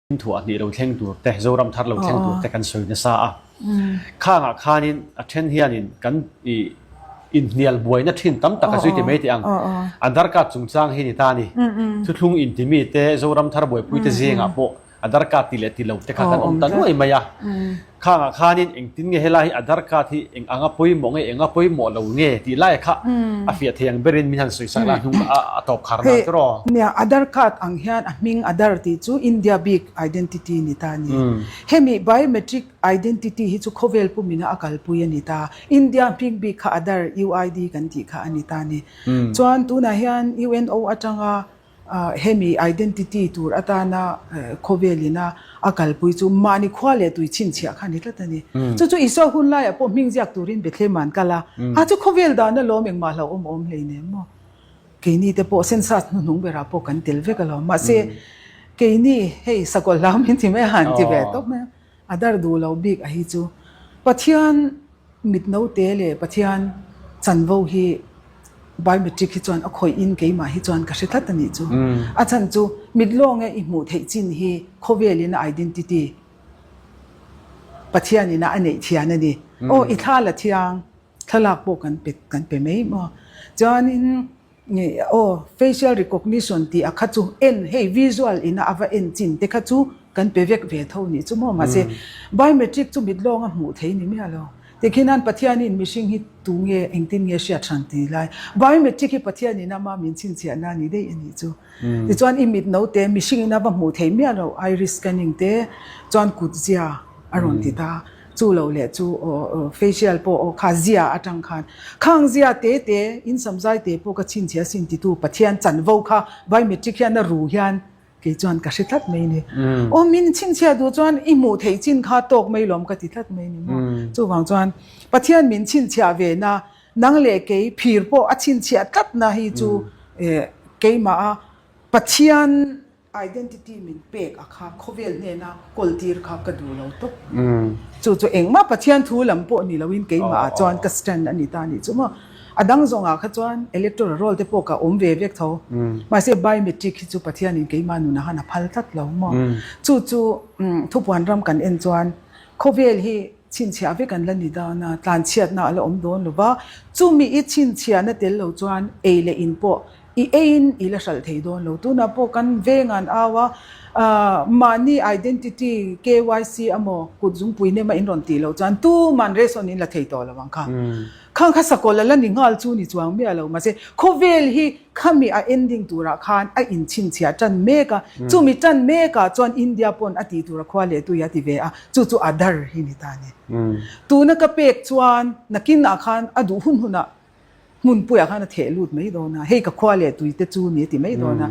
Thuah hnih lo thleng tur te, Zoram thar lo thleng tur te kan sawi nasa a. Khangah khanin a then hianin kan i inhnial buaina thin tam tak a zui ti mai teh ang. Aadhar card chungchang hi ni ta a ni. Thuthlung intimi te, Zoram thar buaipui te zingah pawh Aadhar card ti leh ti lo te kha kan awm ta nuai mai a. Khangah khanin engtin nge helai hi Aadhar card hi eng anga pawimawh nge, eng a pawimawh lo nge tih lai kha a fiah thei ang berin min han sawi sak la a hnung a tawp khar nan chu raw. Nia, Aadhar card ang hian a hming Aadhar tih chu India bik identity ni ta a ni. Hemi biometric identity hi chu khawvel pumina a kalpui a ni ta. India hming bik kha Aadhar UID kan tih kha a ni ta a ni. Chuan tunah hian UNO atanga Hemi identity tur atana khawvel ina a kalpui chu mahni khua leh tui chhinchhiah kha a ni tlat a ni. Chu chu Isua hun laiah pawh hming ziak turin Bethlehem an kal a, a chu khawvel dana lawm engmah hlauhawm a awm hleinem maw? Keini te pawh census hnuhnung berah pawh kan tel vek alawm. Mahse keini hei sakawlh hlau min ti mai a han ti ve tawp mai a. A dar duh lo bik a hi chu Pathian mit note leh Pathian chanvo hi biometric hi chuan a khawih in keimah hi chuan ka hre tlat a nih chu. A chhan chu mit lawng e i hmuh theih chin hi khawvel in a identity Pathian in a a neih thian a ni. Aw i thla la thiang thlalak pawh kan pe kan pe mai maw. Chuanin Nge aw, facial recognition tih a kha chu en hei visual ina a va en chin te kha chu kan pe vek ve tho nih chu maw mahse biometric chu mit lawng a hmuh thei ni miah lo. Tikhinan Pathianin mihring hi tu nge engtin nge hriat hran ti lai biometric hi Pathianin ama min chhinchhiahna a ni daih a nih chu. Tichuan i mit note mihring ina va hmuh thei miah lo iris scanning te chuan kut zia a rawn ti ta. Chu lo leh chu aw facial pawh aw kha zia atang khan khang zia te te in samzai te pawh ka chhinchhiah sin titu Pathian chanvo kha biometric hian a ru hian kei chuan ka hre tlat mai ni. Aw min chhinchhiah duh chuan i hmuh theih chin kha tawk mai lawm ka ti tlat mai ni maw. Chuvang chuan Pathian min chhinchhiah ve na nang leh kei phir pawh a chhinchhiah tlat na hi chu keimah a Pathian Identity min pek a kha khawvel hnena kawl tir kha ka duh lo tawp. Chu chu engmah Pathian thu lam pawh ni loin keimah ah chuan ka stand a ni ta nih chu maw. A dang zawngah kha chuan electoral roll te pawh ka awm ve vek tho. Mahse biometric hi chu Pathianin keimah nunah khan a phal tlat lo maw. Chu chu thupuan ram kan en chuan khawvel hi chhinchhiah vek an la ni dawn a, tlanchhiatna a la awm dawn lo va, chumi i chhinchhiahna tel lo chuan ei leh in pawh i eiin i la hralh thei dawn lo. Tunah pawh kan veng an au a, mahni identity KYC emaw kut zungpui nem a in rawn tih loh chuan tuman ration in la thei tawh lo ang kha. Khang kha sakawlh a la ni nghal chu ni chuang miah lo mahse khawvel hi khami a ending turah khan a inchhinchhiah tan mek a, chumi tan mekah chuan India pawn a tih tur a khua leh tui a ti ve a, chu chu Aadhaar hi ni ta a ni. Tuna ka pek chuan nakinah khan a duh hun hunah hmunpuiah khan a theh lut mai dawn a, hei ka khua leh tui te chu ni a ti mai dawn a,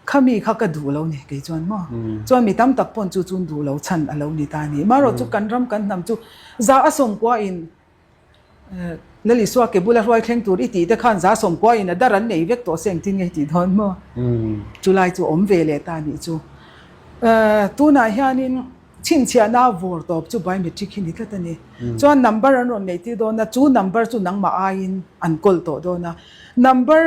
khami kha ka duh lo ni kei chuan maw? Chuan mi tam tak pawn chu chu duh lo chhan a lo ni ta a ni. Marawh chu kan ram kan hnam chu za a sawmkua in Lal Isua ke bula hruai thleng tur i tih te khan za sawmkua in a dar an nei vek tawh se engtin nge i tih dawn maw? Chulai chu awm ve leh ta a nih chu. Tunah hianin chhinchhiahna vawr tawp chu biometric hi ni tlat a ni. Chuan number an rawn neih tir dawn a, chu number chu nangmah aiin an kawl tawh dawn a. Number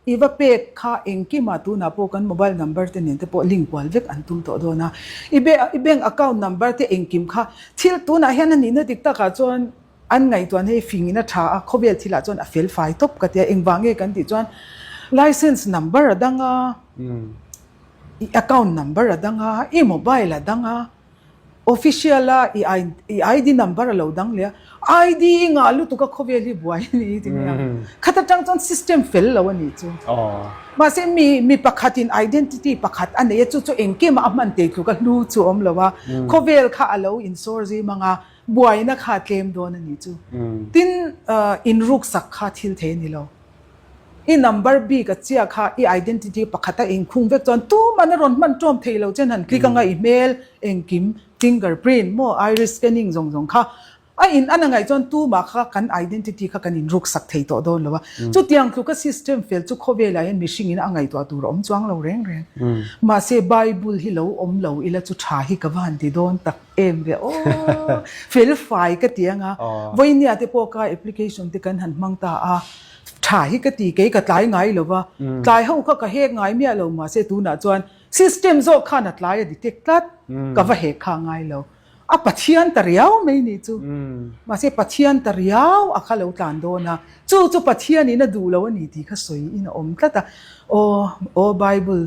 I va pek kha engkimah tunah pawh kan mobile number te nen te pawh link kual vek an tum tawh dawn a. I I bank account number te engkim kha thil tunah hian a nihna dik takah chuan an ngaihtuahna hi fingin a tha a, khawvel thilah chuan a fel fai tawp ka ti a. Engvang nge kan tih chuan license number a dang a, i account number a dang a, i mobile a dang a. Official a i i ID number a lo dang leh a, ID i ngah lutuk a khawvel hi buai a ni ti mai a. Khat atang chuan system fel lo a nih chu. Mahse mi mi pakhat in identity pakhat a nei a chu chu engkim a hman tei tluk a hlu chu a awm lo a, khawvel kha a lo insawr zui mang a, buaina kha a tlem dawn a nih chu. Tin inruksak kha thil thei a ni lo. I number bik a chiah kha i identity pakhat a inkhung vek chuan tuman a rawn hman ṭawm thei lo chen han click anga i hmel engkim finger print maw iris scanning zawng zawng kha a in an a ngaih chuan tumah kha kan identity kha kan inruk sak thei tawh dawn lo a. Chutiang tluka system fel chu khawvelah hian mihring in a ngaihtuah tur a awm chuang lo reng reng. Mahse Bible hi lo awm lo ila chu tha hi ka va han ti dawn tak. Em ve aw fel fai ka ti anga vawinia te pawh ka application te kan han hmang ta a tha hi ka ti kei ka tlai ngai lo va tlai ho kha ka hek ngai miah lo mahse tunah chuan. System zawk khan a tlai a detect tlat. Ka va hek kha ngai lo. A Pathian ta riau mai nih chu. Mahse Pathian ta riau a kha lo tlan dawn a, chu chu Pathianin a duh lo a ni tih kha sawi in a awm tlat a. Aw, aw Bible,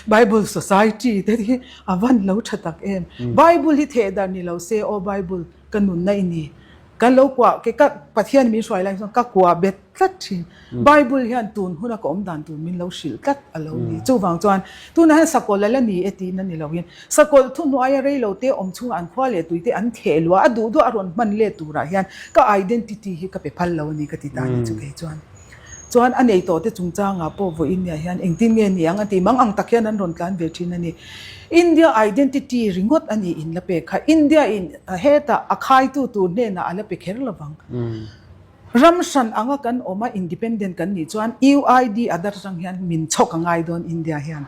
Bible Society te hi a van lo tha tak em. Bible hi theh darh ni lo se, aw Bible ka nunna i ni. Kan lo kuah, ke ka Pathian min hruai lai chuan ka kuah bet tlat thin. Bible hian tun huna ka awm dan tur min lo hrilh tlat a lo ni. Chuvang chuan tunah hian sakawlh a la ni e tihna ni loin sakawlh thuhnuaia reilo te awm chhunga an khua leh tui te an theh luah a duh duh a rawn hman let turah hian ka identity hi ka pe phal lo a ni ka ti ta ni chu kei chuan. Chuan a nei tawh te chungchangah pawh vawiin nia hian engtin nge ni ang a ti mang ang tak hian an rawn tlan ve thin a ni. India identity ringawt a ni in la pek kha. India in hetah a khaitu tur hnenah a la pe kher lovang. Ram hran anga kan awm a independent kan nih chuan UID Aadhaar atang hian min chhawk a ngai dawn India hian.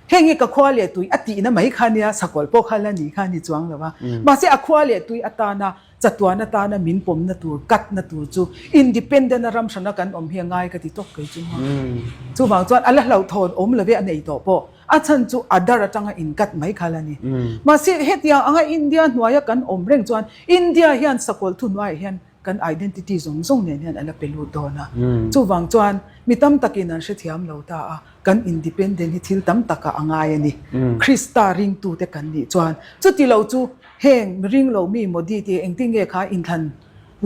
Heng hi ka khua leh tui a tihna mai kha nia sakawlh pawh kha la ni kha a ni chuang lo a. Mahse a khua leh tui atana Chatuan atana min pawmna tur, katna tur chu independent a ram hrana kan awm hi a ngai ka ti tawp kei chu maw. Chuvang chuan a la hlauhthawn awm lo ve a nei tawh pawh. A chhan chu Aadhaar atanga inkat mai kha la ni. Mahse hetiang anga India hnuaia kan awm reng chuan India hian sakawlh thuhnuaiah hian kan identity zawng zawng nen hian a la pe lut dawn a. Chuvang chuan mi tam takin an hrethiam lo ta a. Kan independent hi thil tam takah a ngai a ni. Krista ringtute kan nih chuan chuti lo chu heng ring lo mi Modi te engtin nge kha inthlan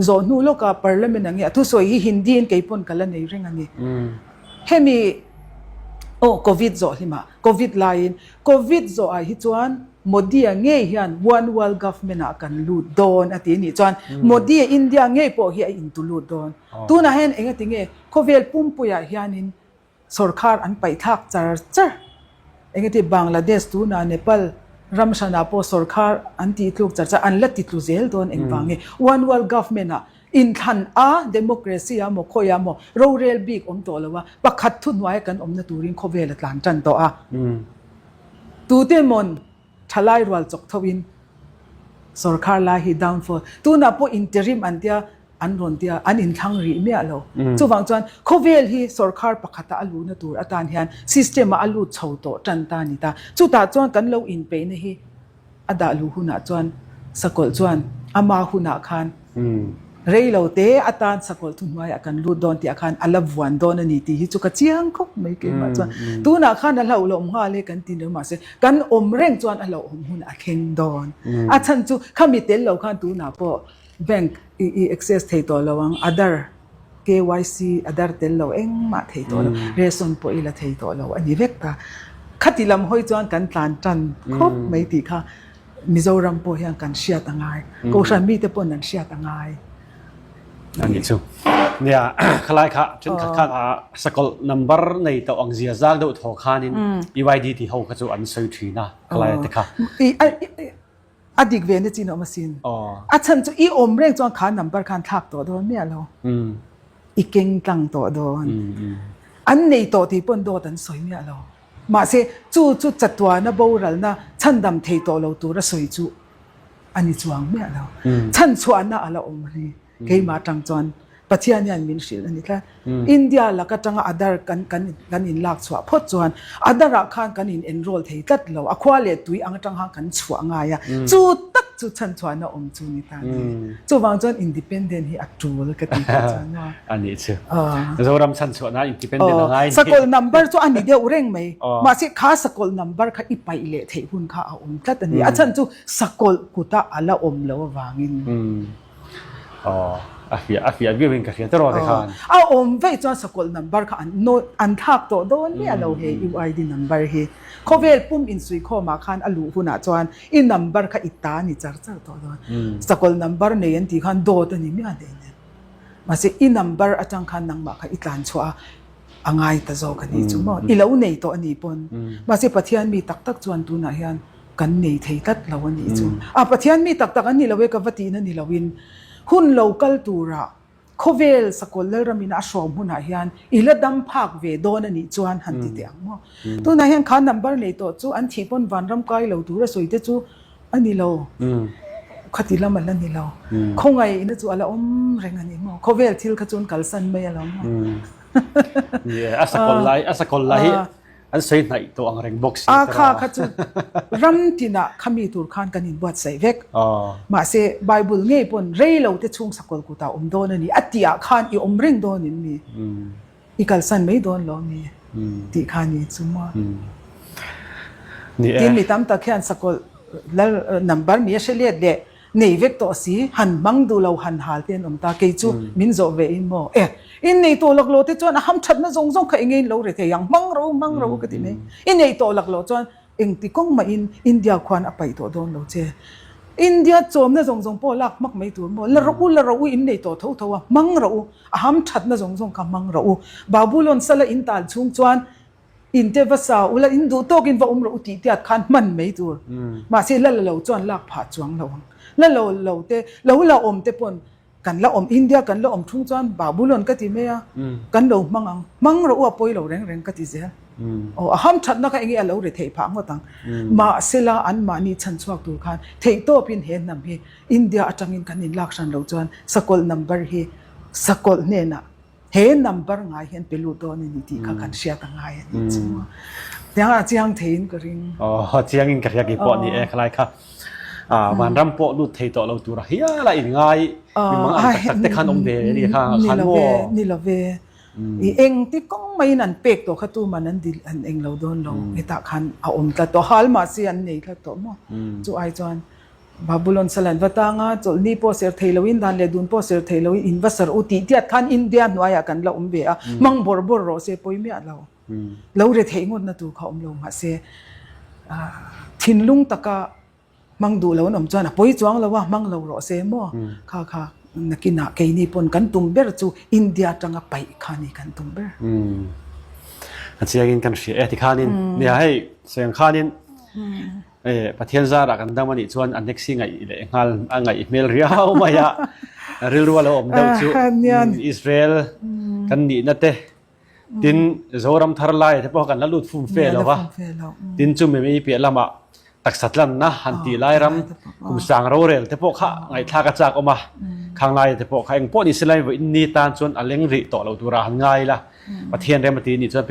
zawh hnu lawka parliament ang nge a thusawi hi Hindi in kei pawn ka la nei reng a ni. Hemi aw covid zawh hlimah covid laiin covid zawh ah hi chuan Modi-a ngei hian one world government ah kan lut dawn a ti nih chuan Modi-a India ngei pawh hi a intu lut dawn. Tunah hian engati nge khawvel pumpuiah hianin Sawrkhar an paih thlak char char. Engati Bangladesh tunah Nepal ram hranah pawh sawrkhar an tih tluk char char, an la ti tlu zel dawn engvang nge? One world government ah inthlan a democracy ah maw khawiah maw rorel bik awm tawh lo a, pakhat thuhnuaia kan awmna turin khawvel a tlan tan tawh a. Tute mawn thalai rual chawk tho in sawrkhar lai hi downfall tunah pawh interim an tia an rawn tia an inthlang rih miah lo. Chuvang chuan khawvel hi sawrkhar pakhata a luhna tur atan hian system ah a lut chho tawh tan ta a ni ta. Chutah chuan kan lo inpeihna hi a dah luh hunah chuan sakawlh chuan ama hunah khan rei lo te atan sakawlh thuhnuaiah kan lut dawn tih ah khan a la vuan dawn a ni tih hi chu ka chiang khawp mai keimah chuan. Tunah khan a hlauhlawm nghal e kan ti lo mahse kan awm reng chuan a hlauhawm hun a thleng dawn. A chhan chu khami tel lo khan tunah pawh Bank i i access thei tawh lo ang, Aadhaar, KYC, Aadhaar tel lo engmah thei tawh lo, ration pawh i la thei tawh lo a ni vek ta. Khati lam hawi chuan kan tlan tan khawp mai tih kha Mizoram pawh hian kan hriat a ngai, Kohhran mite pawn an hriat a ngai. A nih chu. Nia, khalai kha thenkhat khan a sakawlh number nei tawh ang zia zang deuh thaw khanin UID tih ho kha chu an sawi thin a, khalai te kha. A dik ve na chin a awm asin. A chhan chu i awm reng chuan kha number khan thlak tawh dawn miah lo. I keng tlang tawh dawn. An nei tawh tih pawn dawt an sawi miah lo. Mahse chu chu chatuana boralna chhandam thei tawh lo tura sawi chu a ni chuang miah lo. Chhanchhuahna a la awm ri. Keimah atang chuan Pathian hian min hrilh a ni tlat. India lak atanga Aadhaar kan kan kan in lak chhuah phawt chuan Aadhaar ah khan kan in enroll thei tlat lo. A khua leh tui ang atang khan kan chhuah ngai a. Chu tak chu chhanchhuahna awm chu ni ta ni. Chuvang chuan independent hi a tul ka ti tih chuan maw. A nih chu. Zoram chhanchhuahna independent a ngai ni. Sakawlh number chu a ni deuh reng mai. Mahse kha sakawlh number kha i paih leh theih hun kha a awm tlat a ni. A chhan chu sakawlh kutah a la awm lo avangin. Aw, a fiah a fiah viau in ka hria tawh te khan. A awm veih chuan sakawlh number kha an note an thlak tawh dawn miah lo he UID number hi. Khawvel pum insuikhawm ah khan a luh hunah chuan i number kha i ta ni char char tawh dawn. Sakawlh number nei an tih khan dawt a ni miah hle nen. Mahse i number atang khan nangmah kha i tlan chhuah a a ngai ta zawk a nih chu maw. I lo nei tawh a nih pawn. Mahse Pathian mi tak tak chuan tunah hian kan nei thei tlat lo a nih chu. A Pathian mi tak tak an ni lo e ka va tihna ni loin hun lo kal turah khawvel Sakawlh Lalramin a hrawm hunah hian i la dam phak ve dawn a nih chuan han ti teh ang maw. Tunah hian kha number nei tawh chu an thih pawn vanram kai lo tura sawi te chu a ni lo. Khati lam a la ni lo. Khawngaihna chu a la awm reng a ni maw. Khawvel thil kha chuan kalsan mai a lo maw. A sakawlh lai a sakawlh lai hi. An sawi hnaih tawh ang reng bawk si A kha kha chu ram tinah khami tur khan kan inbuatsaih vek. Mahse Bible ngei pawn rei lo te chhung sakawlh kutah awm dawn a ni a tih ah khan i awm reng dawn in mi i kalsan mai dawn lo mi tih kha ni chu maw. Tin mi tam tak hian sakawlh lal number mi a hre let leh Nei vek tawh si, han hmang duh lo han hal te an awm ta, kei chu min zawh ve in maw? E, in nei tawh lak lo te chuan a ham thatna zawng zawng kha enge in lo re thei ang, hmang ro hmang ro ka ti mai. I nei tawh lak lo chuan engti kawng mah in India khuan a paih tawh dawn lo che. India chawmna zawng zawng pawh lak hmak mai tur maw? La rawh u, la rawh u, in nei tawh tho tho a, hmang rawh u, a ham thatna zawng zawng kha hmang rawh u. Babulon sala in tal chhung chuan In te va sa ula, in duh tawkin va awm rawh u tih tiat khan hman mai tur. Mahse la la lo chuan lak phah chuang lo ang. La lo lo te, lo la awm te pawn kan la awm, India kan la awm thung chuan Babulon ka ti mai a, kan lo hmang ang. Hmang rawh u a pawi lo reng reng ka ti zel. Aw a ham thatna kha enge a lo ri theih phah ngawt ang. Mahse la anmahni chhan chhuak tur khan theihtawpin he hnam hi India atangin kan inlak hran lo chuan sakawlh number hi sakawlh hnenah He number ngai hian pe lut dawn a ni tih kha kan hriat a ngai a ni chu. Tiang a chiang theiin ka ring. Aw chiangin ka hria kei pawh ni e khalai kha. Ah vanram pawh lut thei tawh lo tur a hial a in ngai mi mang ang tak tak te khan awm ve a ni kha khan maw. Ni lo ve. I eng ti kawng maiin an pek tawh kha tuman an dil an eng lo dawn lo. Hetah khan a awm tlat tawh hal mahse an nei tlat tawh maw. Chu ai chuan Babulon sal an va tang a, chawlhni pawh ser thei loin, dan leh dun pawh ser thei loin in va sar u tih tiat khan India hnuaiah kan la awm ve a, hmang bawrh bawrh rawh se pawi miah lo. Lo re theih ngawtna tur kha awm lo mahse thinlung taka hmang duh lo an awm chuan a pawi chuang lo a, hmang lo rawh se maw kha kha nakinah keini pawn kan tum ber chu India atanga paih kha ni kan tum ber. A chiangin kan hria e tikhanin nia hei sawi ang khanin E, Pathian zarah kan dam anih chuan a next hi ngaih leh nghal a ngaih hmel riau mai a. Rilru a lo awm deuh chu Israel kan nihna te tin Zoram thar lai te pawh kan la lut fum fe lo va. Tin chumi mai piah lamah taksa tlanna han tih lai ram kum sang rorel te pawh kha ngaihthlak a chak awm a. Khang lai te pawh kha engpawh ni se lai vawiin ni tan chuan a leng rih tawh lo turah han ngai ila. Pathian rem a ti nih chuan.